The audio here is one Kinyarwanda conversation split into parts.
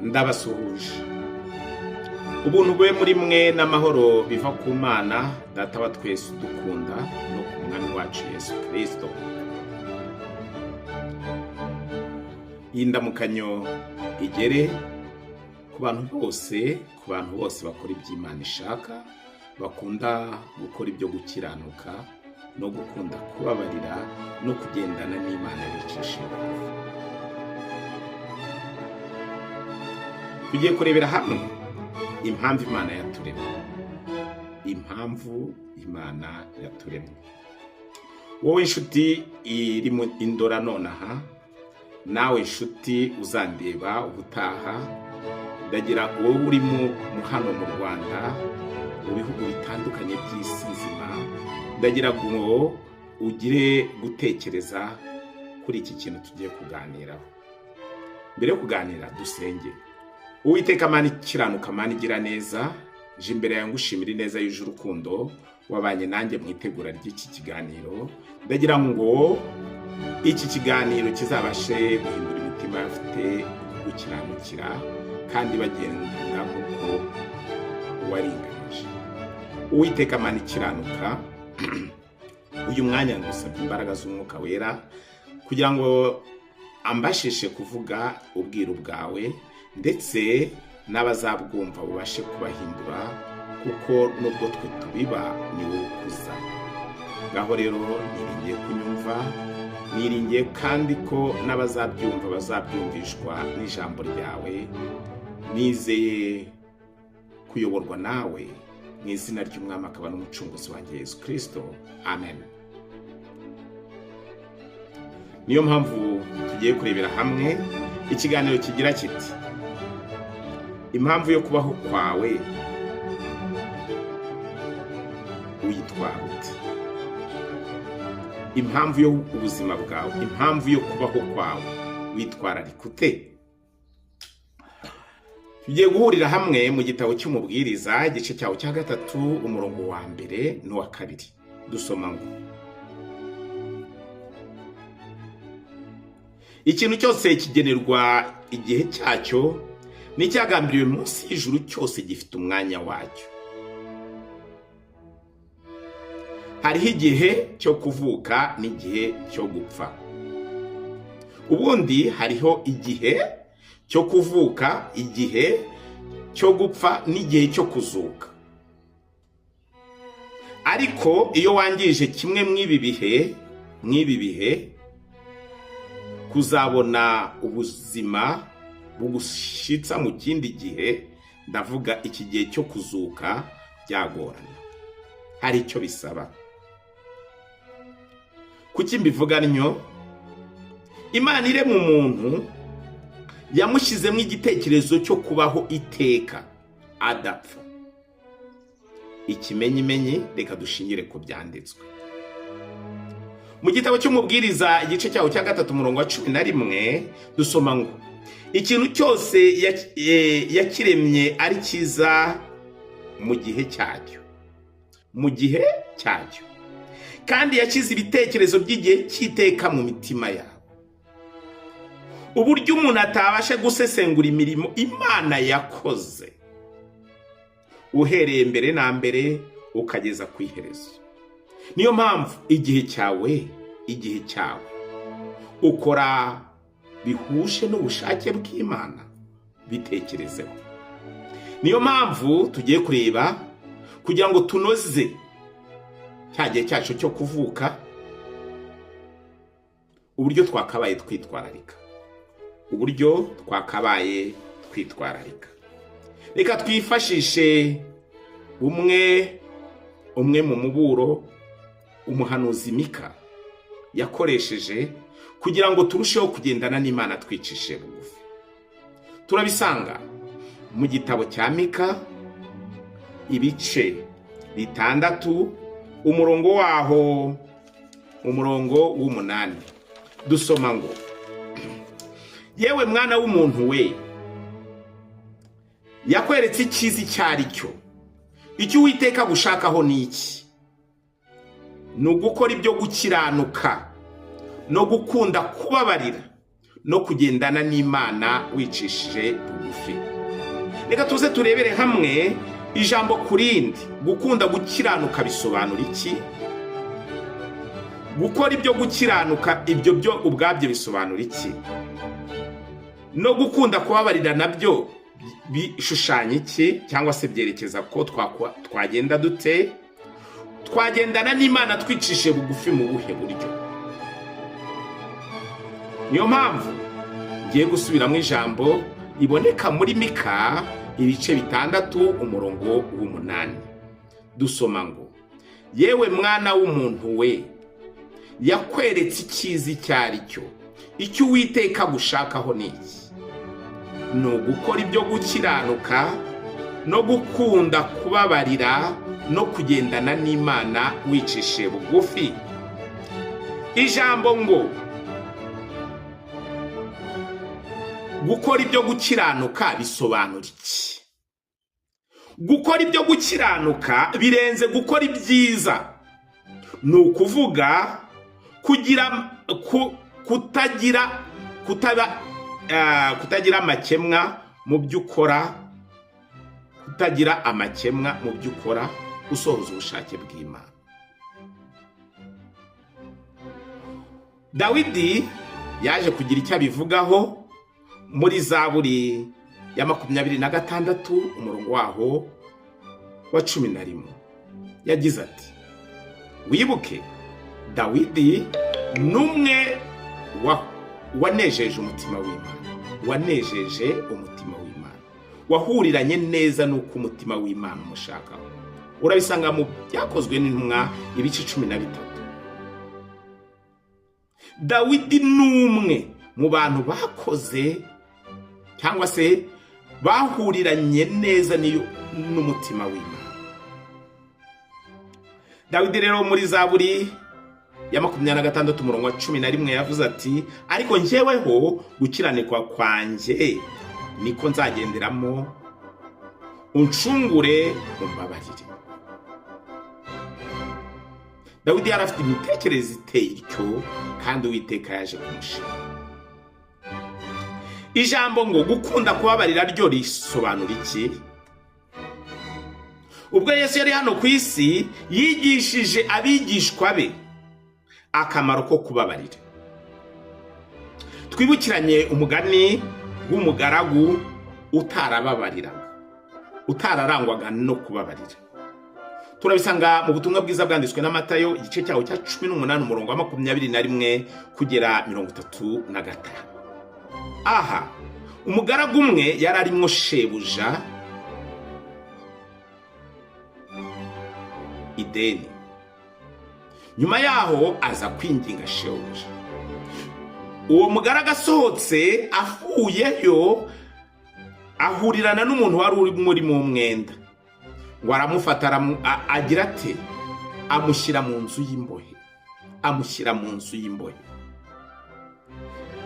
Ndabasuhuje. Ubuntu bube muri mwe n'amahoro biva ku Mana Data wa twese udukunda no ku Mwami wacu Yesu Kirisito. Iyi ndamukanyo igere ku bantu bose, ku bantu bose bakora ibyo Imana ishaka, bakunda gukora ibyo gukiranuka no gukunda kubabarira no kugendana n'Imana bicisha bugufi. Tugiye kurebera hamwe impamvu Imana yaturemye. Impamvu Imana yaturemye. Wowe inshuti iri mu indora nonaha, nawe inshuti uzandeba ubutaha, ndagira wowe uri mu hano mu Rwanda, mu bihugu bitandukanye by'isi nzima, ndagira ngo ugire gutekereza kuri iki kintu tugiye kuganiraho. Mbere yo kuganira dusenge. Uwiteka Mana ikiranuka, Mana igira neza, je imbere yawe ngushimira ineza yuje urukundo wabanye nanjye mu itegura ry'iki kiganiro. Ndagira ngo iki kiganiro kizabashe guhindura imitima y'abafite gukiranukira kandi bagenda nk'uko waringanije. Uwiteka Mana ikiranuka, uyu mwanya ngusabye imbaraga z'Umwuka Wera kugira ngo ambashishe kuvuga ubwiru bwawe, ndetse n'abazabwumva bubashe kubahindura, kuko nubwo twe tubiba ni wowe ukuza. Ngaho rero niringiye kunyumva, niringiye kandi ko n'abazabyumva bazabyumvishwa n'ijambo ryawe. Nizeye kuyoborwa nawe mu izina ry'Umwami akaba n'Umucunguzi wanjye Yesu Kristo, amen. Niyo mpamvu tugiye kurebera hamwe ikiganiro kigira kiti: impamvu yo kubaho kwawe uyitwara ute? Impamvu yo ubuzima bwawe, impamvu yo kubaho kwawe witwararika ute? Tugiye guhurira hamwe mu gitabo cy'Umubwiriza, igice cyawo cya 3, umurongo wa 1 n'uwa 2. Dusoma ngo: ikintu cyose kigenerwa igihe cyacyo, n'icyagambiriwe munsi y'ijuru cyose gifite umwanya wacyo. Hariho igihe cyo kuvuka n'igihe cyo gupfa. Ubundi hariho igihe cyo kuvuka, igihe cyo gupfa n'igihe cyo kuzuka. Ariko iyo wangije kimwe mw'ibi bihe, kuzabona ubuzima bugushitsa mu kindi gihe, ndavuga iki gihe cyo kuzuka, byagorana. Hari icyo bisaba. Kuki mbivuga ntyo? Imana irema umuntu yamushyizemo igitekerezo cyo kubaho iteka adapfa. Ikimenyimenyi, reka dushingire ku byanditswe mu gitabo cy'Umubwiriza, igice cyawo cya 3, umurongo wa 11, dusoma ngo: ikintu cyose yakiremye ari cyiza mu gihe cyacyo, mu gihe cyacyo, kandi yashyize ibitekerezo by'igihe cy'iteka mu mitima yabo. Uburyo umuntu atabasha gusesengura imirimo Imana yakoze, uhereye mbere na mbere ukageza ku iherezo. Niyo mpamvu igihe cyawe, igihe cyawe ukora bihuje n'ubushake bw'Imana, bitekerezeho. Niyo mpamvu tugiye kureba kugira ngo tunoze cya gihe cyacu cyo kuvuka, uburyo twakabaye twitwararika, uburyo twakabaye twitwararika. Reka twifashishe umwe mu muburo umuhanuzi Mika yakoresheje kugira ngo turusheho kugendana n'Imana twicishe bugufi. Turabisanga mu gitabo cya Mika, ibice 6, umurongo waho, umurongo w'8. Dusoma ngo: yewe mwana w'umuntu we, yakweretse icyiza icyo ari cyo, icyo Uwiteka agushakaho ni iki? Ni ugukora ibyo gukiranuka no gukunda kubabarira No kugendana n'Imana wicishije bugufi. Reka tuze turebere hamwe ijambo ku rindi. Gukunda gukiranuka bisobanura iki? Gukora ibyo gukiranuka, ibyo byo ubwabyo bisobanura iki? No gukunda kubabarira nabyo bishushanya iki, cyangwa se byerekeza ko twagenda dute? Twagendana n'Imana twicishije bugufi mu buhe buryo? Niyo mpamvu ngiye gusubiramo ijambo riboneka muri Mika ibice 6 umurongo w'8. Dusoma ngo: "Yewe mwana w'umuntu we, yakweretse icyiza icyo ari cyo. Icyo Uwiteka agushakaho ni iki? Ni ugukora ibyo gukiranuka no gukunda kubabarira no kugendana n'Imana wicishije bugufi." Ijambo ngo gukora ibyo gukiranuka bisobanura iki? Gukora ibyo gukiranuka birenze gukora ibyiza. Ni ukuvuga kugira kutagira kutaba kutagira amakemwa mu byo ukora, kutagira amakemwa mu byo ukora, usohoza ubushake bw'Imana. Dawidi yaje kugira icyo abivugaho muri Zaburi ya 26 umurongo waho wa 11. Yagize ati: "Wibuke Dawidi n'umwe wanejeje umutima w'Imana, wanejeje umutima w'Imana, wahuriranye neza n'uko umutima w'Imana umushakaho." Urabisanga mu Byakozwe n'Intumwa ibice 13. Dawidi ni umwe mu bantu bakoze cyangwa se bahuriranye neza n'umutima w'Imana. Dawidi rero muri Zaburi ya 26 umurongo wa 11 yavuze ati: "Ariko njyeweho gukiranirwa kwanjye niko nzagenderamo, uncungure umbabarire." Dawidi yari afite imitekerereze iteye ityo, kandi Uwiteka yaje kumushima. Ijambo ngo gukunda kubabarira ryo risobanura iki? Ubwo Yesu yari hano ku isi, yigishije abigishwa be akamaro ko kubabarira. Twibukiranye umugani w'umugaragu utarababariraga, utararangwaga no kubabarira. Turabisanga mu Butumwa Bwiza bwanditswe na Matayo, igice cyawo cya 18 umurongo wa 21 kugera 35. Aha umugaragu umwe yari arimwo shebuja ideni. Nyuma yaho aza kwinginga shebuja. Uwo mugaragu asohotse avuyeyo, ahurirana n'umuntu wari uri mu mwenda, ngo aramufata, agira ate? Amushyira mu nzu y'imbohe, amushyira mu nzu y'imbohe,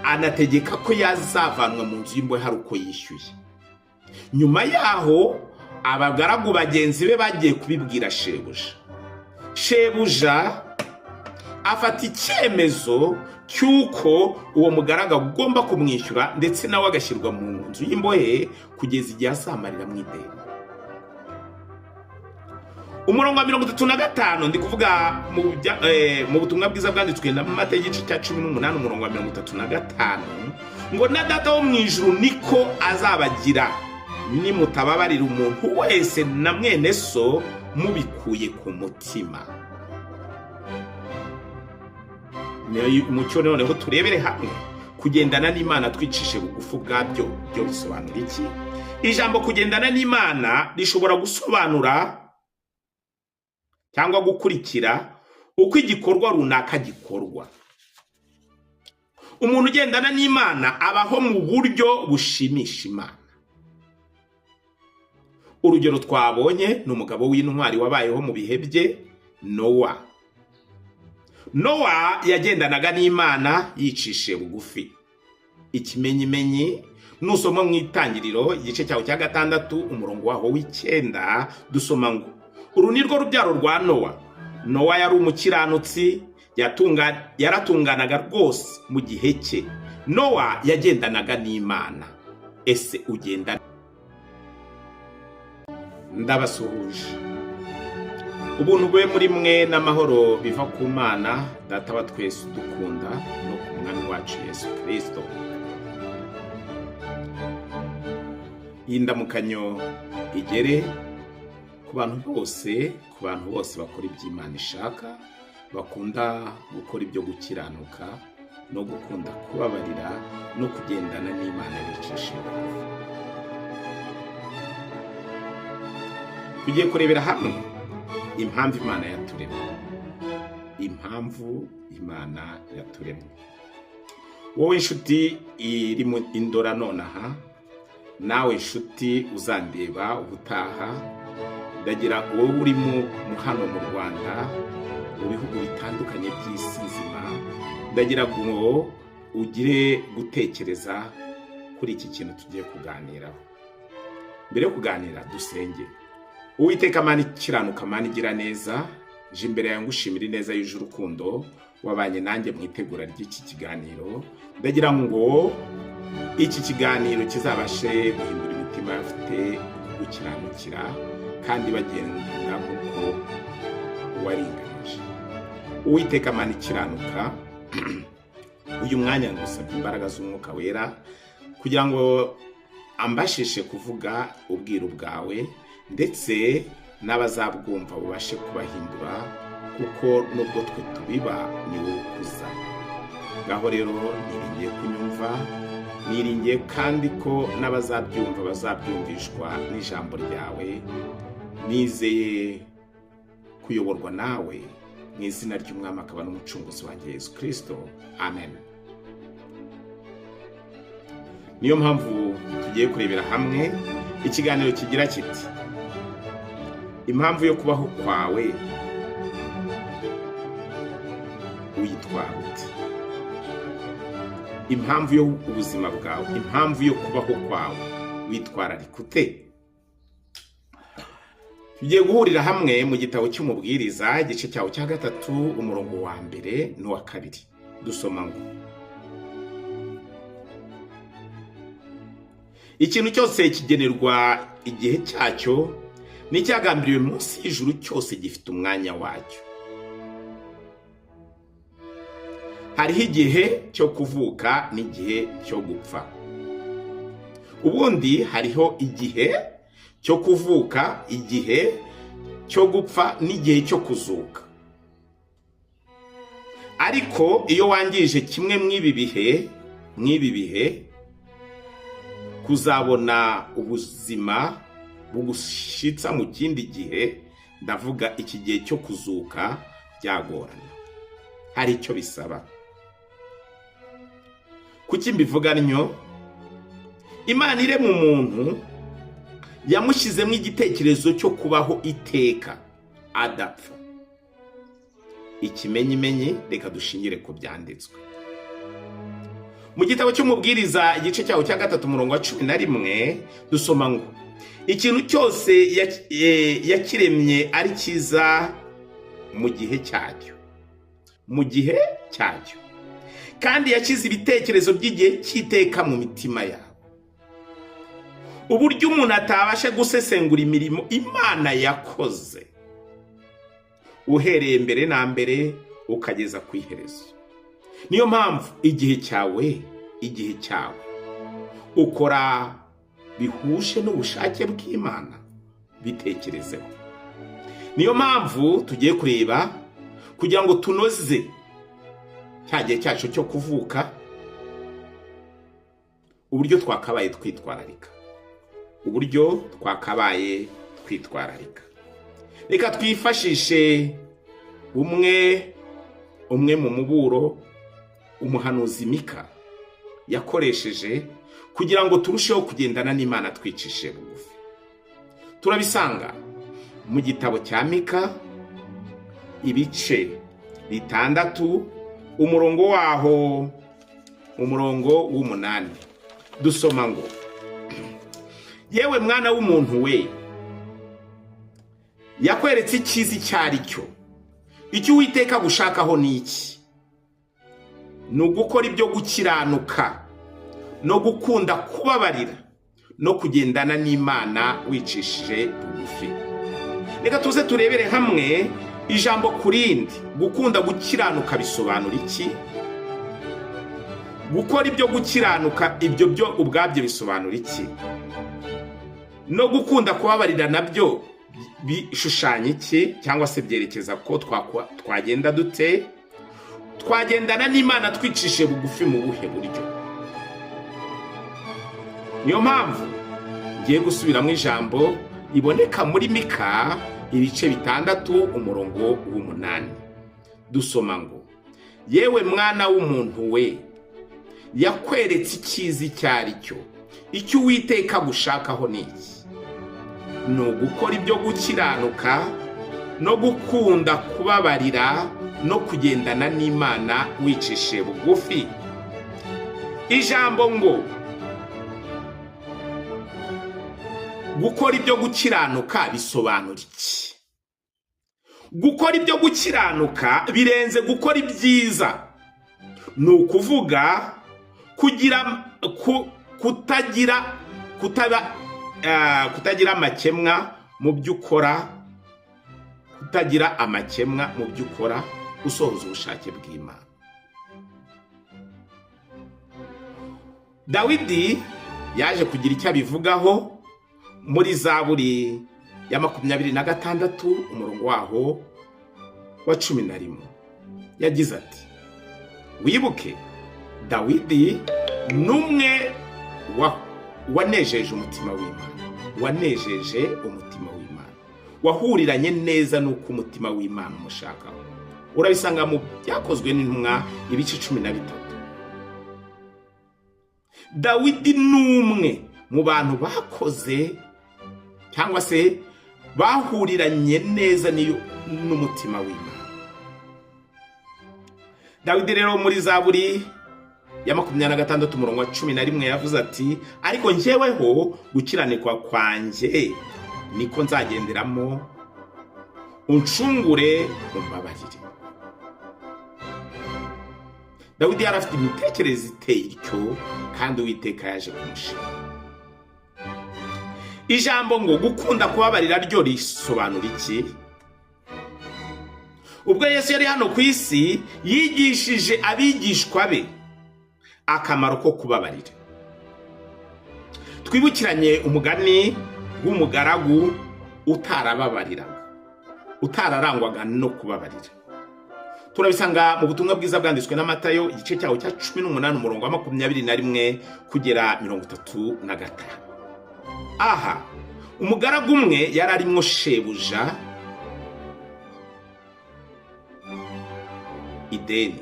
anategeka ko yazavanwa mu nzu y'imbohe hari uko yishyuye. Nyuma yaho abagaragu bagenzi be bagiye kubibwira shebuja. Shebuja afata icyemezo cy'uko uwo mugaragu agomba kumwishyura, ndetse nawe agashyirwa mu nzu y'imbohe kugeza igihe azamarira mu ideni. Umurongo wa 35, ndi kuvuga mu Butumwa Bwiza bwanditswe na Matayo igice cya 18 umurongo wa 35, ngo: "Na Data wo mu ijuru niko azabagira nimutababarira umuntu wese na mwene so mubikuye ku mutima." Mucyo noneho turebere hamwe kugendana n'Imana twicishe bugufi ubwabyo byo bisobanura iki. Ijambo kugendana n'Imana rishobora gusobanura cyangwa gukurikira uko igikorwa runaka gikorwa. Umuntu ugendana n'Imana abaho mu buryo bushimisha Imana. Urugero twabonye ni umugabo w'intwari wabayeho mu bihe bye, Nowa. Nowa yagendanaga n'Imana yicishije bugufi. Ikimenyimenyi, nusoma mu Itangiriro igice cyawe cya 6 umurongo waho w'9, dusoma ngo: "Uru ni rwo rubyaro rwa Nowa. Nowa yari umukiranutsi, yaratunganaga rwose mu gihe cye. Nowa yagendanaga n'Imana. Ese ugenda? Ndabasuhuje, ubuntu bube muri mwe n'amahoro biva ku Mana Data wa twese udukunda no ku Mwami wacu Yesu Kirisito. Iyi ndamukanyo igere ku bantu bose, ku bantu bose bakora ibyo Imana ishaka, bakunda gukora ibyo gukiranuka no gukunda kubabarira no kugendana n'Imana bicishije bugufi. Tugiye kurebera hamwe impamvu Imana yaturemye, impamvu Imana yaturemye. Wowe inshuti iri mu Indora nonaha, nawe inshuti uzandeba ubutaha, ndagira wowe uri mu hano mu Rwanda, mu bihugu bitandukanye by'isi nzima, ndagira ngo ugire gutekereza kuri iki kintu tugiye kuganiraho. Mbere yo kuganira, dusenge. Uwiteka Mana ikiranuka, Mana igira neza, je imbere yawe ngushimira ineza yuje urukundo wabanye nanjye mu itegura ry'iki kiganiro. Ndagira ngo iki kiganiro kizabashe guhindura imitima y'abafite gukiranukira kandi bagenda nk'uko waringanije. Uwiteka Mana ikiranuka, uyu mwanya ngusabye imbaraga z'Umwuka Wera kugira ngo ambashishe kuvuga ubwiru bwawe, ndetse n'abazabwumva bubashe kubahindura, kuko nubwo twe tubiba ni wowe ukuza. Ngaho rero niringiye kunyumva, niringiye kandi ko n'abazabyumva bazabyumvishwa n'ijambo ryawe. Nizeye kuyoborwa nawe mu izina ry'Umwami akaba n'Umucunguzi wanjye Yesu Kirisito, amen. Niyo mpamvu tugiye kurebera hamwe ikiganiro kigira kiti: impamvu yo kubaho kwawe uyitwara ute? Impamvu yo ubuzima bwawe, impamvu yo kubaho kwawe witwararika ute? Tugiye guhurira hamwe mu gitabo cy'Umubwiriza, igice cyawo cya 3, umurongo wa 1 n'uwa 2. Dusoma ngo: ikintu cyose kigenerwa igihe cyacyo, n'icyagambiriwe munsi y'ijuru cyose gifite umwanya wacyo. Hariho igihe cyo kuvuka n'igihe cyo gupfa. Ubundi hariho igihe cyo kuvuka, igihe cyo gupfa n'igihe cyo kuzuka. Ariko iyo wangije kimwe mw'ibi bihe, kuzabona ubuzima bugushitsa mu kindi gihe, ndavuga iki gihe cyo kuzuka, byagorana. Hari icyo bisaba. Kuki mbivuga ntyo? Imana irema umuntu yamushyizemo igitekerezo cyo kubaho iteka adapfa. Ikimenyimenyi, reka dushingire ku byanditswe mu gitabo cy'Umubwiriza, igice cyawo cya 3, umurongo wa 11, dusoma ngo: ikintu cyose yakiremye ari cyiza mu gihe cyacyo, mu gihe cyacyo, kandi yashyize ibitekerezo by'igihe cy'iteka mu mitima yabo. Uburyo umuntu atabasha gusesengura imirimo Imana yakoze, uhereye mbere na mbere ukageza ku iherezo. Niyo mpamvu igihe cyawe, igihe cyawe ukora bihuje n'ubushake bw'Imana, bitekerezeho. Niyo mpamvu tugiye kureba kugira ngo tunoze cya gihe cyacu cyo kuvuka, uburyo twakabaye twitwararika, uburyo twakabaye twitwararika. Reka twifashishe umwe mu muburo umuhanuzi Mika yakoresheje kugira ngo turusheho kugendana n'Imana twicishije bugufi. Turabisanga mu gitabo cya Mika, ibice 6, umurongo waho, umurongo w'8. Dusoma ngo: yewe mwana w'umuntu we, yakweretse icyiza icyo ari cyo, icyo Uwiteka agushakaho ni iki? Ni ugukora ibyo gukiranuka no gukunda kubabarira no kugendana n'Imana wicishije bugufi. Reka tuze turebere hamwe ijambo ku rindi. Gukunda gukiranuka bisobanura iki? Gukora ibyo gukiranuka, ibyo byo ubwabyo bisobanura iki? No gukunda kubabarira nabyo bishushanya iki, cyangwa se byerekeza ko twagenda dute? Twagendana n'Imana twicishije bugufi mu buhe buryo? Niyo mpamvu ngiye gusubiramo ijambo riboneka muri Mika ibice 6 umurongo w'8. Dusoma ngo: "Yewe mwana w'umuntu we, yakweretse icyiza icyo ari cyo. Icyo Uwiteka agushakaho ni iki? Ni ugukora ibyo gukiranuka no gukunda kubabarira no kugendana n'Imana wicishije bugufi." Ijambo ngo gukora ibyo gukiranuka bisobanura iki? Gukora ibyo gukiranuka birenze gukora ibyiza. Ni ukuvuga kugira kutagira kutaba kutagira amakemwa mu byo ukora, kutagira amakemwa mu byo ukora, usohoza ubushake bw'Imana. Dawidi yaje kugira icyo abivugaho muri Zaburi ya 26 umurongo waho wa 11. Yagize ati: "Wibuke Dawidi n'umwe wanejeje umutima w'Imana, wanejeje umutima w'Imana, wahuriranye neza n'uko umutima w'Imana umushakaho." Urabisanga mu Byakozwe n'Intumwa ibice 13. Dawidi n'umwe mu bantu bakoze cyangwa se bahuriranye neza n'umutima w'Imana. Dawidi rero muri Zaburi ya 26 umurongo wa 11 yavuze ati: "Ariko njyeweho gukiranirwa kwanjye niko nzagenderamo, uncungure umbabarire." Dawidi yari afite imitekerereze iteye ityo, kandi Uwiteka yaje kumushima. Ijambo ngo gukunda kubabarira ryo risobanura iki? Ubwo Yesu yari hano ku isi, yigishije abigishwa be akamaro ko kubabarira. Twibukiranye umugani w'umugaragu utarababariraga, utararangwaga no kubabarira. Turabisanga mu butumwa bwiza bwanditswe na Matayo igice cyawo cya 18 umurongo wa 21 kugera 35. Aha umugaragu umwe yari arimwo shebuja ideni.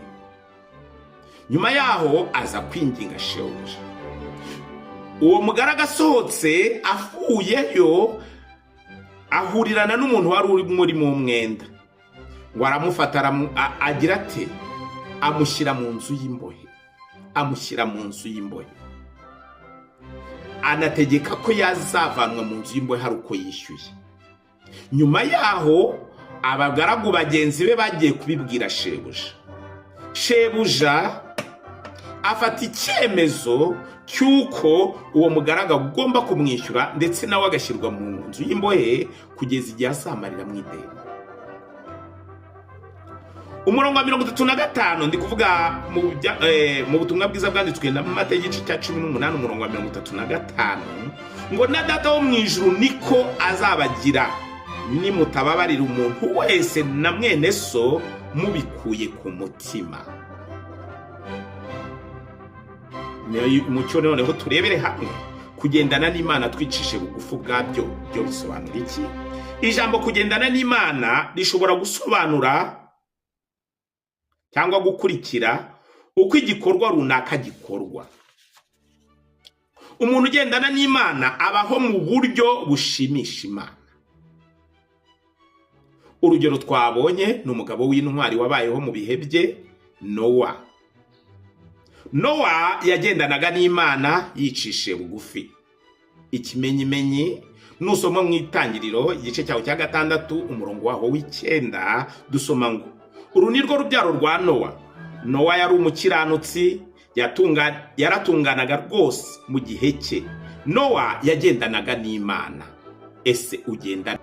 Nyuma yaho aza kwinginga shebuja. Uwo mugaragu asohotse avuyeyo ahurirana n'umuntu wari uri mu mwenda, ngo aramufata, agira ate? Amushyira mu nzu y'imbohe, amushyira mu nzu y'imbohe, anategeka ko yazavanwa mu nzu y'imbohe hari uko yishyuye. Nyuma yaho abagaragu bagenzi be bagiye kubibwira shebuja. Shebuja afata icyemezo cy'uko uwo mugaragu agomba kumwishyura, ndetse nawe agashyirwa mu nzu y'imbohe kugeza igihe azamarira mu ideni. Umurongo wa 35, ndi kuvuga mu butumwa bwiza bwanditswe na Matayo igice cya 18 umurongo wa 35, ngo: "Na Data wo mu ijuru niko azabagira nimutababarira umuntu wese na mwene so mubikuye ku mutima." Mucyo noneho turebere hamwe kugendana n'Imana twicishe bugufi ubwabyo byo bisobanura iki. Ijambo kugendana n'Imana rishobora gusobanura cyangwa gukurikira uko igikorwa runaka gikorwa. Umuntu ugendana n'Imana abaho mu buryo bushimisha Imana. Urugero twabonye ni umugabo w'intwari wabayeho mu bihe bye, Nowa. Nowa yagendanaga n'Imana yicishije bugufi. Ikimenyimenyi, nusoma mu Itangiriro igice cyaho cya 6 umurongo waho w'9, dusoma ngo: "Uru ni rwo rubyaro rwa Nowa. Nowa yari umukiranutsi, yaratunganaga rwose mu gihe cye. Nowa yagendanaga n'Imana. Ese ugenda